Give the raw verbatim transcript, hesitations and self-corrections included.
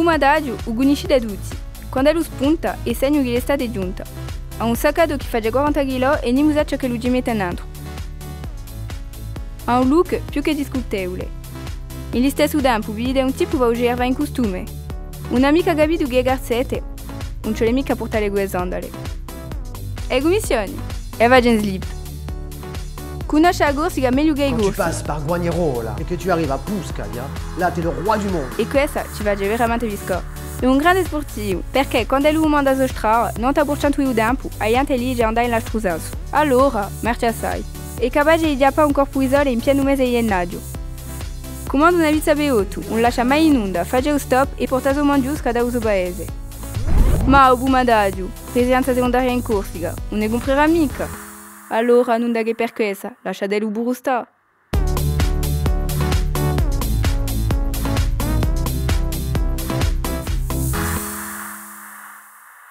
Adagiu u cunniscite tutti. Quand'ellu spunta, hè segnu chì l'estate hè ghjunta. Hà un sacchettu chì face quaranta chilò è nimu sà ciò ch'ellu ci mette nentru. Hà un look più chè discutevule. In listessu tempu, vidite un tipu chì face ghjirà in custume. Ùn hà micca capitu chì hè carzette. Ùn ci vole micca à purtà e sandale. È cummissioni? È face in slip. Cunnosce a Corsica megliu chè i Corsi. Quand tu passes par Guagnerola et que tu arrives à Puscaia, là, t'es le roi du monde. È quessa ci face veramente piscà. Hè un grande spurtivu, perchè quand'ellu manda a so strada, novanta per centu di u tempu, a ghjente li dice d'andà in l'altru sensu. Allora, merci assai. Hè capace di chjappà un corpu di sole in pienu mese di ghjennaghju. Cumanda una pizza per ottu, ùn lascia mai in unda, face u stop è porta a so manghjusca da u so paese. Ma u pumataghju, residenza secundaria in Corsica, ùn ne cumprerà micca. Allora, nunda chè per quessa, lasciatelu puru stà.